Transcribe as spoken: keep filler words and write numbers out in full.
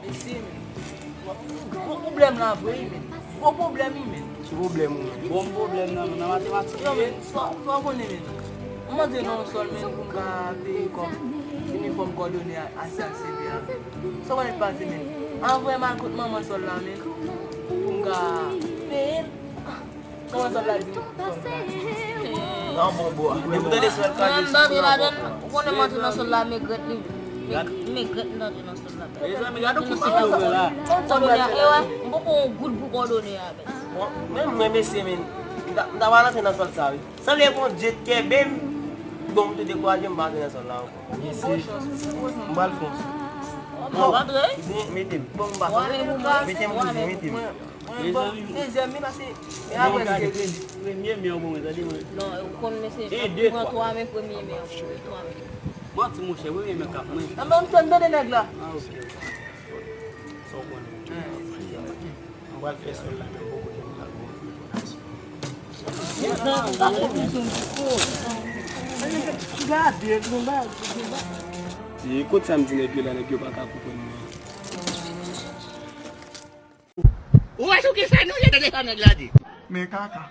Mesye, men. Gwo pwoblèm la vre, wi, men. Gwo pwoblèm, wi, men. Ki pwoblèm ou, men? Bon pwoblèm nan, nan matematik. Yo, men, sa, sa w konnen, men. Mwen mande nan yon sòl, men, pou m ka peye kòb inifòm kòdone a, a C L C B a, men. Sa w konnen k pase, men. Anvan m al kot manman sòl la, men. Pou m ka peye l. Kòman sòl la di m? Sòl la. Non, bon, bò. Men pou tande sòl ka. Mwen, m tande ladan, ou konnen m antre nan sòl la, m regrèt li. M regrèt m antre nan sòl la. Mezanmi, gade kout sòl la. Kòdone a, e wè, m poko yon goud pou kòdone a, men. Bon, men mwen, mesye, men, m ta, m ta pral antre nan sòl sa, wi. Sanble Bondye t kenbe m. Bon, m te dekouraje, m pa antre nan sòl la ankò. Mesye, m pral fè yon sou. Bon, antre. Mete m. Bon, m pa. Mete m, mete m. Mwen, mwen, bon, dezyèm, men, pase, men apre se te kredi. Premye men ou bon, tande mwen. Non, ou konn mesye, e, de, pran twa men, premye men ou bon, twa men. Manti, monchè, premye men k ap mwen. Anben, m tande nèg la. Ah, ok. Sa w konnen. M pral fè sòl la, men poko janm pral bon. Gade, nou ba, nou ba. Se kot sa m di nèg yo la, nèg yo pa ka konprann mwen. Ou wè sou ki fè nou ye, tande sa nèg la di. Men kaka.